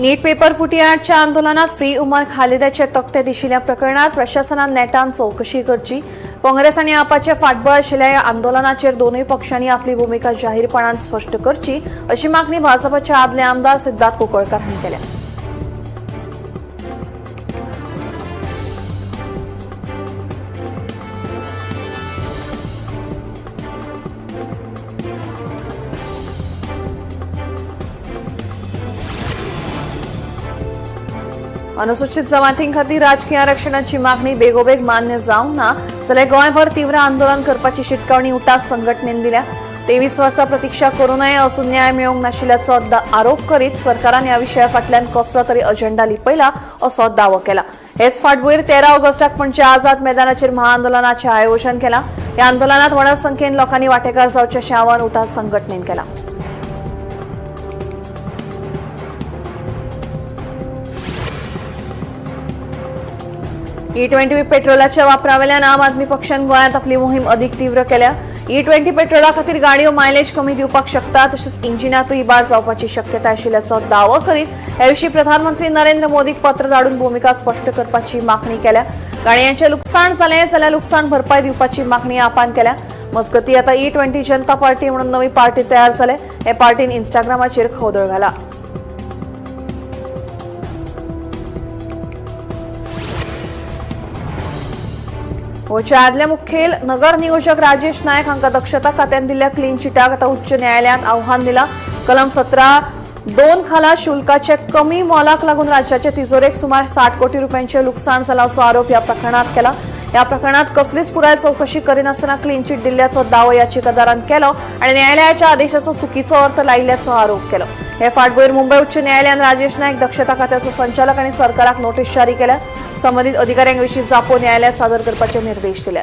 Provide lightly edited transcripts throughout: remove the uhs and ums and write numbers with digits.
नीट पेपर फुटी आडच्या आंदोलनात फ्री उमर खालिदाचे तक्ते दिशिल्ल्या प्रकरणात प्रशासनान नेटान चवकशी करची. काँग्रेस आनी आपाचे फाटबळ आशिल्ल्या ह्या आंदोलनाचेर दोनूय पक्षांनी आपली भुमिका जाहीरपणान स्पश्ट करची अशी मागणी भाजपाचे आदले आमदार सिद्धार्थ कुंकळकार हांणी केल्या. अनुसूचित जमातीं खातीर राजकी आरक्षणाची मागणी बेगोबेग मान्य जावंक ना जाल्यार गोंयभर तीव्र आंदोलन करपाची शिटकावणी उटास संघटनेन दिल्या. 23 वर्सां प्रतिक्षा करूनय अजून न्याय मेळूंक नाशिल्ल्याचो आरोप करीत सरकारान ह्या विशया फाटल्यान कसलो तरी अजेंडा लिपयला असो दावो केला. हेच फाटभूंयेर 13 ऑगस्टाक पणजे आझाद मैदानाचेर महाआंदोलनाचें आयोजन केलां. ह्या आंदोलनात व्हडा संख्येन लोकांनी वांटेकार जावचें अशें आवाहन उटास संघटनेन केलां. ई-20 पेट्रोलाच्या वापरावेल्यान आम आदमी पक्षान गोंयांत आपली मोहीम अदीक तीव्र केल्या. ई-20 पेट्रोला खातीर गाडयो मायलेज कमी दिवपाक शकता, तशेंच इंजिनातूय इबाड जावपाची शक्यता आशिल्ल्याचो दावो करीत हे विशीं प्रधानमंत्री नरेंद्र मोदीक पत्र धाडून भुमिका स्पश्ट करपाची मागणी केल्या. गाडयांचें लुकसाण जालें जाल्यार लुकसाण भरपाय दिवपाची मागणी आपान केल्या. मजगती आतां ई-20 जनता पार्टी म्हणून नवी पार्टी तयार जाले. हे पार्टीन इन्स्टाग्रामाचेर खवदळ घाला. गोंयचे आदले मुखेल नगर नियोजक राजेश नायक हांकां दक्षता खात्यान दिल्ल्या क्लीन चिटाक आतां उच्च न्यायालयांत आव्हान दिलां. कलम 17(2) खाला शुल्काचे कमी मोलाक लागून राज्याचे तिजोरेक सुमार 60 कोटी रुपयांचे लुकसाण जालां असो आरोप ह्या प्रकरणात केला. ह्या प्रकरणात कसलीच पुराय चवकशी करिनासतना क्लीन चिट दिल्ल्याचो दावो याचिकादारान केलो आनी न्यायालयाच्या आदेशाचो चुकीचो अर्थ लायिल्ल्याचो आरोप केलो. हे फाटभूंयेर मुंबय उच्च न्यायालयान राजेश नायक, दक्षता खात्याचो संचालक आनी सरकाराक नोटीस जारी केल्या. संबंदीत अधिकाऱ्यांविशीं जापो न्यायालयात सादर करपाचे निर्देश दिले.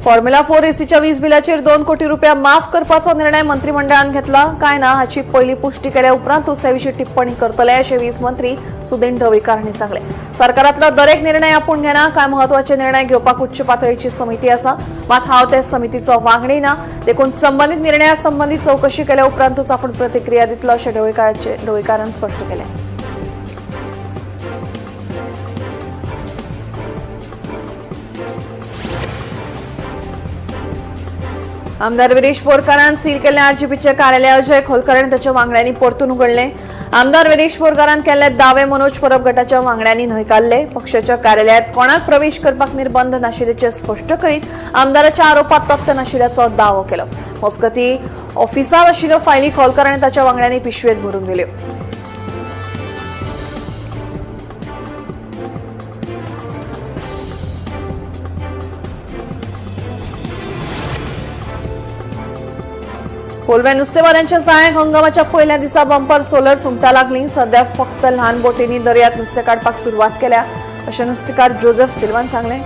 फॉर्म्युला 4 एसीच्या वीज बिलाचेर 2 कोटी रुपया माफ करपाचो निर्णय मंत्रिमंडळान घेतला काय ना हाची पयली पुष्टी केल्या उपरांतूच हे विशीं टिप्पणी करतले अशें वीज मंत्री सुदीन ढवळीकार हांणी सांगलें. सरकारांतलो दरेक निर्णय आपूण घेना. कांय म्हत्वाचे निर्णय घेवपाक उच्च पातळीची समिती आसा, मात हांव ते समितीचो वांगडी ना, देखून संबंदीत निर्णया संबंदी चवकशी केल्या उपरांतूच आपूण प्रतिक्रिया दितलो अशें ढवळीकारान स्पश्ट केलें. आमदार विरेश बोरकारान सील केल्ले आरजीपीचे कार्यालय अजय खोलकर आनी ताच्या वांगड्यांनी परतून उगडले. आमदार विरेश बोरकारान केल्ले दावे मनोज परब गटाच्या वांगड्यांनी न्हयकारले. पक्षाच्या कार्यालयात कोणाक प्रवेश करपाक निर्बंध नाशिल्ल्याचे स्पश्ट करीत आमदाराच्या आरोपात तथ्य नाशिल्ल्याचो दावो केलो. मजगती ऑफिसात आशिल्ल्यो फायली खोलकर आनी ताच्या वांगड्यांनी पिशवेत भरून दिल्यो. कोलव्या नुस्तेमाऱ्यांच्या जाळ्यांक हंगामाच्या पयल्या दिसा बंपर सोलर सुंगटां लागली. सध्या फक्त ल्हान बोटींनी दर्यांत नुस्तें काडपाक सुरवात केल्या अशें नुस्तेकार जोसेफ सिल्वान सांगलें.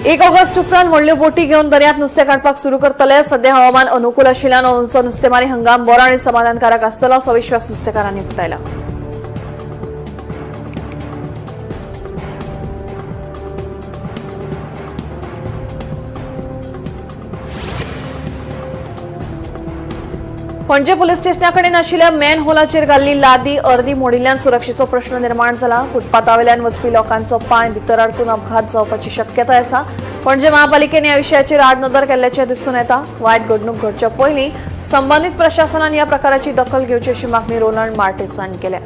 1 ऑगस्ट उपरांत व्हडल्यो बोटी घेवन दर्यांत नुस्तें काडपाक सुरू करतले. सध्या हवामान अनुकूल आशिल्ल्यान अंदूचो नुस्तेमारी हंगाम बरो आनी समाधानकारक आसतलो असो विश्वास नुस्तेकारांनी उक्तायला. पणजे पुलीस स्टेशना कडेन आशिल्ल्या मॅन होलाचेर घाल्ली लादी अर्दी मोडिल्ल्यान सुरक्षेचो प्रश्न निर्माण जाला. फुटपाथावेल्यान वचपी लोकांचो पांय भितर अडकून अपघात जावपाची शक्यताय आसा. पणजे महापालिकेन ह्या विशयाचेर आडनदर केल्ल्याचें दिसून येता. वायट घडणूक घडच्या पयलीं संबंदीत प्रशासनान ह्या प्रकाराची दखल घेवची अशी मागणी रोलंड मार्टिस हांणी केल्या.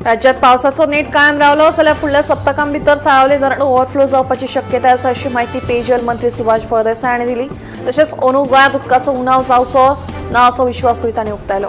राज्यात पावसाचो नेट कायम रावलो जाल्यार फुडल्या सप्तकां भितर साळावले धरण ओव्हरफ्लो जावपाची शक्यताय आसा अशी माहिती पेयजल मंत्री सुभाष फळदेसाय हांणी दिली. तशेंच अंदू गोंयांत उदकाचो उणाव जावचो ना असो विश्वासूय तांणी उक्तायलो.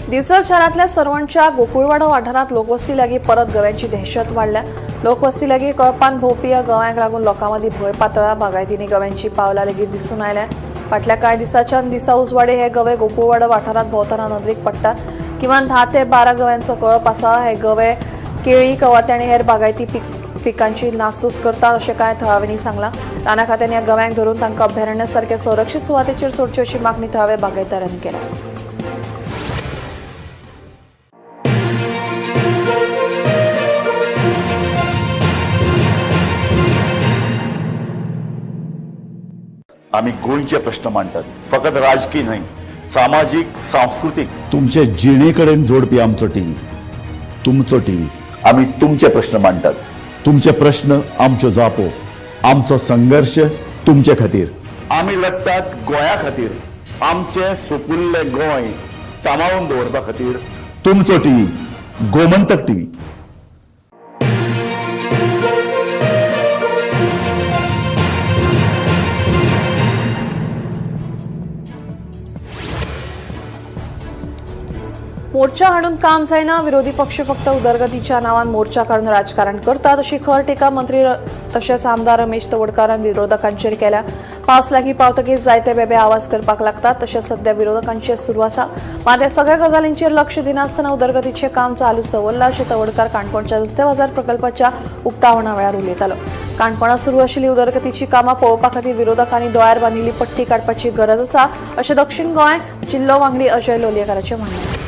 दिवचल शहरातल्या सरवणच्या गोकुळवाडो वाठारांत लोकवस्ती लागीं परत गव्यांची दहशत वाडल्या. लोकवस्ती लागीं कळपान भोंवपी ह्या गव्यांक लागून लोकां मदीं भंय पातळ्ळा. बागायतींनी गव्यांची पावलां लेगीत दिसून आयल्या. फाटल्या कांय दिसाच्यान दिसा उजवाडे हे गवे गोकुळवाडो वाठारांत भोंवतना नदरेक पडटात. किमान 10 ते 12 गव्यांचो कळप आसा. हे गवे केळी, कवाथे आनी हेर बागायती पिकांची नासधूस करतात अशें कांय थळाव्यांनी सांगलां. राना खात्यान ह्या गव्यांक धरून तांकां अभयारण्या सारक्या संरक्षीत सुवातेचेर सोडचे अशी मागणी थळाव्या बागायतदारांनी केल्या. आम्ही गोंयचे प्रश्न मांडटात, फकत राजकी न्हय, सामाजीक, सांस्कृतीक, तुमचे जिणे कडेन जोडपी आमचो टीव्ही, तुमचो टीव्ही. आम्ही तुमचे प्रश्न मांडटात, तुमचे प्रश्न आमच्यो जापो, आमचो संघर्श तुमचे खातीर. आमी लडटात गोंया खातीर, आमचें सुपुल्लें गोंय सांबाळून दवरपा खातीर. तुमचो टीव्ही, गोमंतक टीव्ही. मोर्चा हाडून काम जायना, विरोधी पक्ष फक्त उदरगतीच्या नावान मोर्चा काडून राजकारण करतात अशी खर टिका मंत्री तशेंच आमदार रमेश तवडकारान विरोधकांचेर केल्या. पावस लागीं पावतकीच जायते बेबे आवाज करपाक लागतात, तशेंच सध्या विरोधकांचेर सुरू आसा. मात ह्या सगळ्या गजालींचेर लक्ष दिनासतना उदरगतीचें काम चालूच दवरलां अशें तवडकार काणकोणच्या नुस्तें बाजार प्रकल्पाच्या उक्तावणा वेळार उलयतालो. काणकोणांत सुरू आशिल्ली उदरगतीची कामां पळोवपा खातीर विरोधकांनी दोळ्यार बांदिल्ली पट्टी काडपाची गरज आसा अशें दक्षिण गोंय जिल्लो वांगडी अजय लोलयेकाराचें म्हणणें.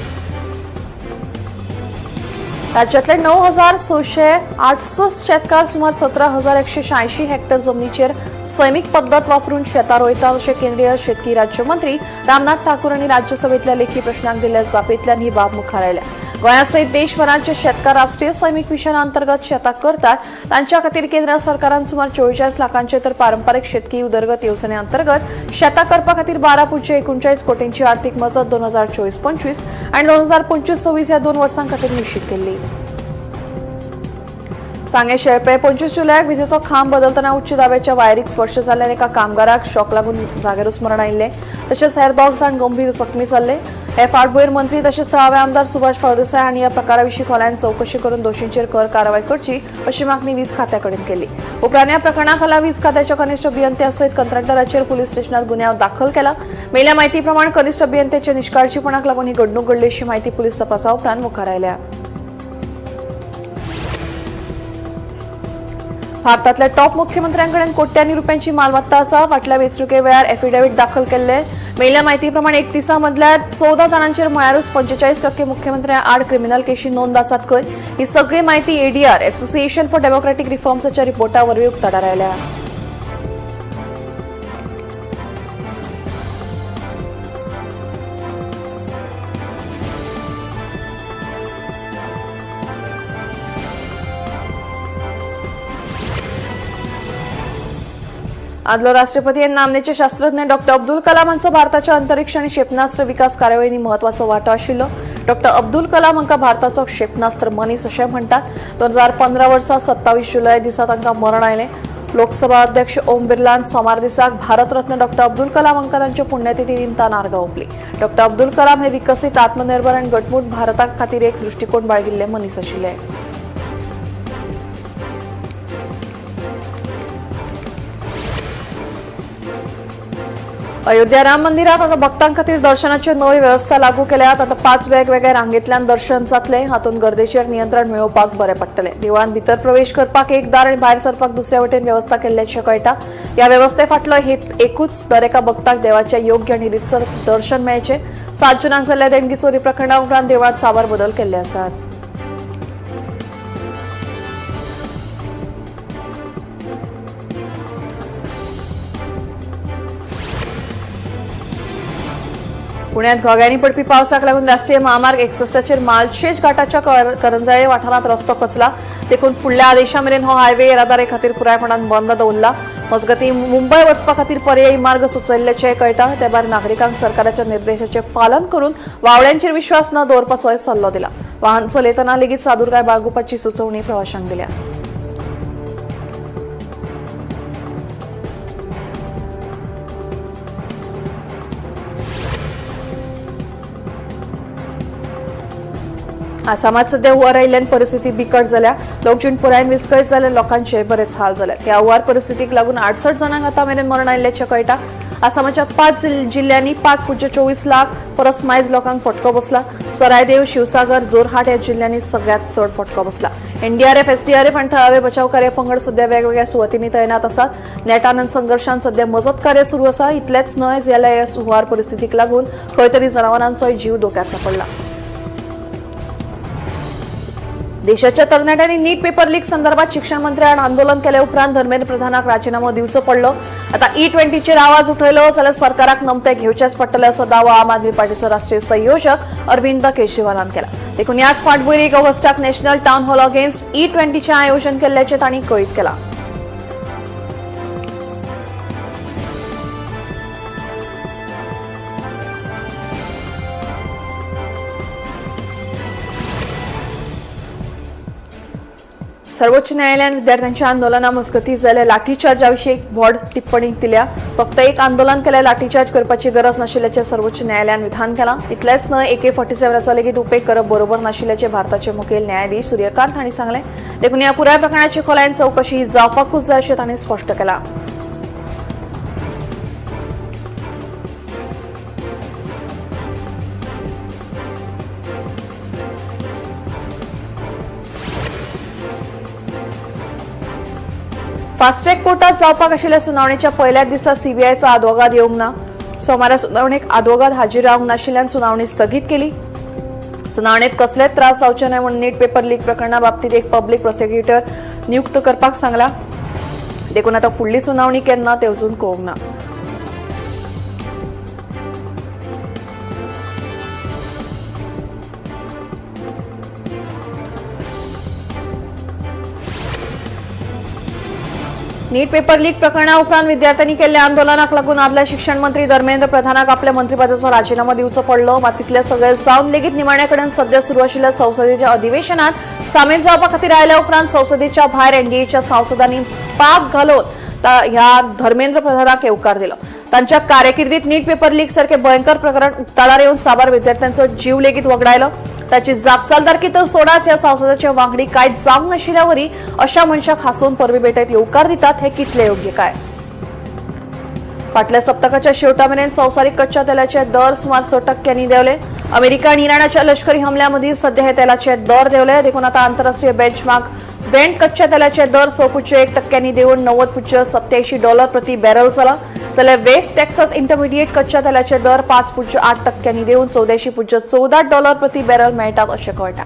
राज्यातले 9668 शेतकार सुमार 17,186 हेक्टर जमनीचेर सैमीक पद्दत वापरून शेतां रोयतात अशें केंद्रीय शेतकी राज्यमंत्री रामनाथ ठाकूर हांणी राज्यसभेंतल्या लेखी प्रश्नाक दिल्ल्या जापेंतल्यान ही बाब मुखार आयल्या. गोंया सयत देशभरांचे शेतकार राष्ट्रीय सैमीक मिशना अंतर्गत शेतां करतात, तांच्या खातीर केंद्र सरकारान सुमार 44 लाखांचे तर पारंपरीक शेतकी उदरगत येवजणे अंतर्गत शेतां करपा खातीर 12.39 कोटींची आर्थिक मजत 2024-25 आनी 2025-26 ह्या 2 वर्सां खातीर निश्चित केल्ली. सांगें शेळपे 25 जुलयाक विजेचो खांब बदलतना उच्च दाब्याच्या वायरीक स्पर्श जाल्ल्यान एका कामगाराक शॉक लागून जाग्यारूच मरण आयिल्लें. तशेंच हेर 2 जाण गंभीर जखमी जाल्ले. हे फाटभुंयेर मंत्री तशेंच थळावे आमदार सुभाष फळदेसाय हांणी ह्या प्रकारा विशीं खोलायेन चवकशी करून दोशींचेर खर कारवाय करची अशी मागणी वीज खात्या कडेन केली. उपरांत ह्या प्रकरणा खाला वीज खात्याच्या कनिष्ठ अभियंत्या सयत कंत्राटदाराचेर पुलीस स्टेशनात गुन्यांव दाखल केला. मेल्या म्हायती प्रमाण कनिष्ठ अभियंत्याच्या निष्काळजीपणाक लागून ही घडणूक घडली अशी म्हायती पुलीस तपासा उपरांत मुखार आयल्या. भारतातल्या टॉप मुख्यमंत्र्यांकडेन कोट्यांनी रुपयांची मालमत्ता आसा. फाटल्या वेंचणुके वेळार एफिडेव्हिट दाखल केल्ले. मेल्या म्हायती प्रमाण 31 मदल्या 14 जाणांचेर म्हळ्यारूच 45% मुख्यमंत्र्यां आड क्रिमिनल केशी नोंद आसात खंय. ही सगळी म्हायती एडीआर एसोसिएशन फॉर डेमोक्रॅटिक रिफॉर्म्साच्या रिपोर्टा वरवीं उक्ताडार आयल्या. आदलो राष्ट्रपती आनी नामनेचे शास्त्रज्ञ डॉक्टर अब्दुल कलाम हांचो भारताच्या अंतरिक्ष आनी क्षेपणास्त्र विकास कार्यावळींनी म्हत्वाचो वांटो आशिल्लो. डॉक्टर अब्दुल कलाम हांकां भारताचो क्षेपणास्त्र मनीस अशें म्हणटात. 2015 वर्सा 27 जुलय दिसा तांकां मरण आयलें. लोकसभा अध्यक्ष ओम बिर्लान सोमार दिसाक भारतरत्न डॉक्टर अब्दुल कलाम हांकां तांच्या पुण्यतिथी निमतान आर्गां ओंपली. डॉक्टर अब्दुल कलाम हे विकसीत, आत्मनिर्भर आनी घटमूट भारता खातीर एक दृश्टिकोण बाळगिल्ले मनीस आशिल्ले. अयोध्या राम मंदिरात आता भक्तां खातीर दर्शनाची नवी व्यवस्था लागू केल्यात. आता 5 वेगवेगळ्या रांगेंतल्यान दर्शन जातलें. हातूंत गर्देचेर नियंत्रण मेळोवपाक बरें पडटलें. देवळांत भितर प्रवेश करपाक एक दार आनी भायर सरपाक दुसऱ्या वटेन व्यवस्था केल्ल्याचें कळटा. ह्या वेवस्थे फाटलो हेत एकूच, दरेका भक्ताक देवाचें योग्य आनी रितसर दर्शन मेळचें. 7 जुनाक जाल्ल्या देणगी चोरी प्रकरणा उपरांत देवळांत साबार बदल केल्ले आसात. पुण्यात घोग्यांनी पडपी पावसाक लागून राष्ट्रीय महामार्ग 61 मालशेज घाटाच्या करंजाळे वाठारांत रस्तो खचला. देखून फुडल्या आदेशा मेरेन हो हायवे येरादारी खातीर पुरायपणान बंद दवरला. मजगतीं मुंबय वचपा खातीर पर्यायी मार्ग सुचयल्ल्याचें कळटा. ते भायर नागरिकांक सरकाराच्या निर्देशाचें पालन करून वावड्यांचेर विश्वास न दवरपाचोय सल्लो दिला. वाहन चलयतना लेगीत सादुरकाय बाळगुपाची सुचोवणी प्रवाशांक दिल्या. आसामात सध्या हुंवार आयिल्ल्यान परिस्थिती बिकट जाल्या. लोकजीण पुरायेन विस्कळीत जाल्ल्यान लोकांचे बरेच हाल जाल्यात. ह्या हुंवार परिस्थितीक लागून 68 जाणांक आतां मेरेन मरण आयिल्ल्याचें कळटा. आसामाच्या 5 जिल्ल्यांनी 5.24 लाख परस मायज लोकांक फटको बसला. चरायदेव, शिवसागर, जोरहाट ह्या जिल्ल्यांनी सगळ्यात चड फटको बसला. एनडीआरएफ, एसडीआरएफ आनी थळावे बचाव कार्य पंगड सध्या वेगवेगळ्या सुवातींनी तैनात आसात. नेटान आनी संघर्शान सध्या मजत कार्य सुरू आसा. इतलेंच न्हय जाल्यार ह्या सुवार परिस्थितीक लागून खंय तरी जनावरांचोय जीव धोक्यात सापडला. देशाच्या तरणाट्यांनी नीट पेपर लीक संदर्भात शिक्षण मंत्र्यान आंदोलन केले उपरांत धर्मेंद्र प्रधानाक राजीनामो दिवचो पडलो. आता ई-20चेर आवाज उठयलो जाल्यार सरकाराक नमते घेवचेच पडटले असो दावो आम आदमी पार्टीचो राष्ट्रीय संयोजक अरविंद केजरीवालान केला. देखून ह्याच फाटभूंयेर 1 ऑगस्टाक नॅशनल टावन हॉल अगेन्स्ट ई-20चें आयोजन केल्ल्याचें तांणी कळीत केलां. सर्वोच्च न्यायालयान विद्यार्थ्यांच्या आंदोलना मजगती जाल्ल्या लाठीचार्जाविशीं एक व्हड टिप्पणी दिल्या. फक्त एक आंदोलन केल्यार लाठीचार्ज करपाची गरज नाशिल्ल्याचें सर्वोच्च न्यायालयान विधान केलां. इतलेंच न्हय, AK-47 लेगीत उपेग करप बरोबर नाशिल्ल्याचें भारताचे मुखेल न्यायाधीश सूर्यकांत हांणी सांगलें. देखून ह्या पुराय प्रकरणाची खोलायेन चवकशी जावपाकूच जाय अशें तांणी स्पश्ट केलां. फास्ट ट्रॅक कोर्टात जावपाक आशिल्ल्या सुनावणेच्या पयल्याच दिसा सीबीआयचो आदवोगाद येवंक ना. सोमारा सुनावणेक आदवोगाद हाजीर रावंक नाशिल्ल्यान सुनावणी स्थगीत केली. सुनावणेत कसलेच त्रास जावचे न्हय म्हूण नीट पेपर लीक प्रकरणा बाबतीत एक पब्लीक प्रोसिक्युटर नियुक्त करपाक सांगला. देखून आतां फुडली सुनावणी केन्ना ते अजून कळूंक ना. नीट पेपर लीक प्रकरणा उपरांत विद्यार्थ्यांनी केल्ल्या आंदोलनाक लागून आदल्या शिक्षण मंत्री धर्मेंद्र प्रधानाक आपल्या मंत्रीपदाचो राजीनामो दिवचो पडलो. मात तितले सगळे जावन लेगीत निमाण्या कडेन सध्या सुरू आशिल्ल्या संसदेच्या अधिवेशनात सामील जावपा खातीर आयल्या उपरांत संसदेच्या भायर एनडीएच्या सांसदांनी पाक घालून ह्या धर्मेंद्र प्रधानाक येवकार दिलो. तांच्या कारकिर्दीत नीट पेपर लीक सारखे भयंकर प्रकरण उक्ताडार येवन साबार विद्यार्थ्यांचो जीव लेगीत वगडायलो. ताची जापसालदारकी तर सोडाच, ह्या संसदेचे वांगडी कांय जावंक नाशिल्ल्यावरी अशा मनशाक हांसोवन परबी भेटयत येवकार दितात हे कितले योग्य काय? फाटल्या सप्तकाच्या शेवटा मेरेन संवसारीक कच्च्या तेलाचे दर सुमार 6% देंवले. अमेरिका आनी इराणाच्या लष्करी हमल्यामदीं सध्या हे तेलाचे दर देंवले. देखून आतां आंतरराष्ट्रीय बेंचमार्क ब्रेंट कच्च्या तेलाचे दर 6.1% देंवून $90.87 प्रति बॅरल जाला. जाल्यार वेस्ट टेक्सास इंटरमिडिएट कच्च्या तेलाचे दर 5.8% देंवून $84.14 प्रति बॅरल मेळटात अशें कळटा.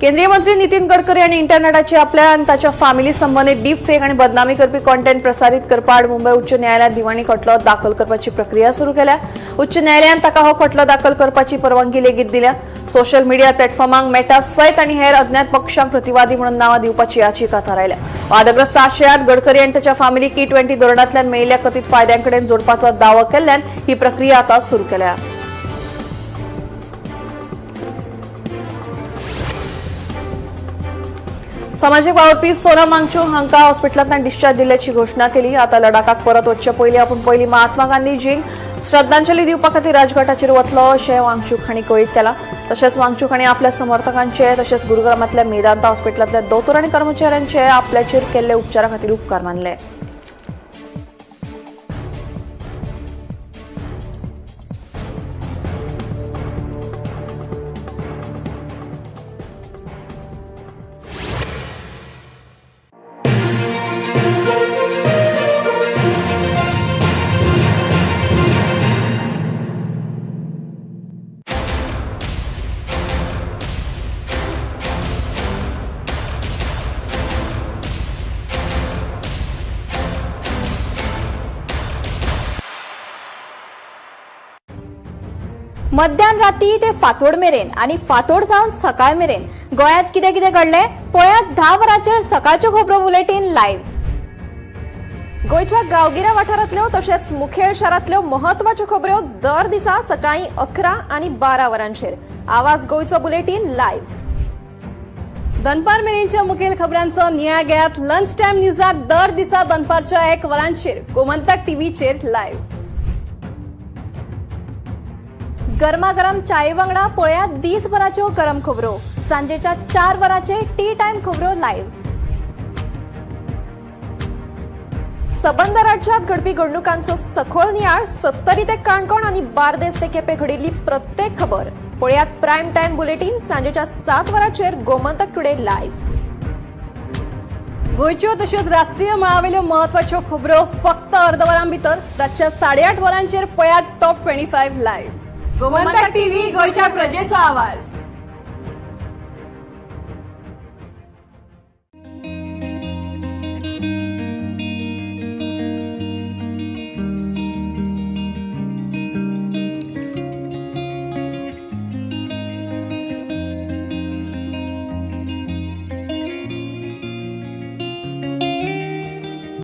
केंद्रीय मंत्री नितीन गडकरी यांनी इंटरनेटाचे आपल्या आनी ताच्या फॅमिली संबंदीत डीप फेक आनी बदनामी करपी कॉन्टेंट प्रसारीत करपा आड मुंबय उच्च न्यायालयात दिवाणी खटलो दाखल करपाची प्रक्रिया सुरू केल्या. उच्च न्यायालयान ताका हो खटलो दाखल करपाची परवानगी लेगीत दिल्या. सोशल मिडिया प्लॅटफॉर्मांक मेटा सयत आनी हेर अज्ञात पक्षांक प्रतिवादी म्हणून नांवां दिवपाची याचिका थारायल्या. वादग्रस्त आशयात गडकरी आनी ताच्या फॅमिलीक ई-20 धोरणांतल्यान मेळिल्ल्या कथीत फायद्यांकडेन जोडपाचो दावो केल्ल्यान ही प्रक्रिया आतां सुरू केल्या. सामाजीक वावुरपी सोनम वांगचूक हांकां हॉस्पिटलांतल्यान डिस्चार्ज दिल्ल्याची घोशणा केली. आतां लडाखाक परत वचचे पयलीं आपूण पयलीं महात्मा गांधीजींक श्रद्धांजली दिवपा खातीर राजघाटाचेर वतलो अशें वांगचूक हांणी कळीत केलां. तशेंच वांगचूक हांणी आपल्या समर्थकांचे तशेंच गुरुग्रामांतल्या मेदांता हॉस्पिटलांतल्या दोतोर आनी कर्मचाऱ्यांचे आपल्याचेर केल्ले उपचारा खातीर उपकार मानले. मध्यान राती ते फांतोड मेरेन आनी फांतोड जावन सकाळ मेरेन गोंयांत कितें कितें घडलें पळयात 10 वरांचेर सकाळच्यो खबरो बुलेटीन लायव्ह. गोंयच्या गांवगिऱ्या वाठारांतल्यो तशेंच मुखेल शारांतल्यो म्हत्वाच्यो खबऱ्यो दर दिसा सकाळीं 11 आनी 12 वरांचेर आवाज गोंयचो बुलेटीन लायव्ह. दनपार मेरेनच्या मुखेल खबरांचो नियाळ घेयात लंच टायम न्यूजात दर दिसा दनपारच्या 1 वरांचेर गोमंतक टीव्हीचेर लायव्ह. गरमागरम चाये वांगडा पळयात दीसभराच्यो गरम खबरो सांजेच्या 4 वरांचेर टी टायम खबरो लायव्ह. सबंद राज्यात घडपी घडणुकांचो सखोल नियाळ. सत्तरी ते काणकोण आनी बार्देस ते केपें घडिल्ली प्रत्येक खबर पळयात प्रायम टायम बुलेटीन सांजेच्या 7 वरांचेर गोमंतक टुडे लायव्ह. गोंयच्यो तश्योच राष्ट्रीय मळावेल्यो म्हत्वाच्यो खबरो फक्त अर्द वरां भितर रातच्या 8:30 वरांचेर पळयात टॉप 25 लायव्ह. गोमंतक टीव्ही, गोंयच्या प्रजेचो आवाज.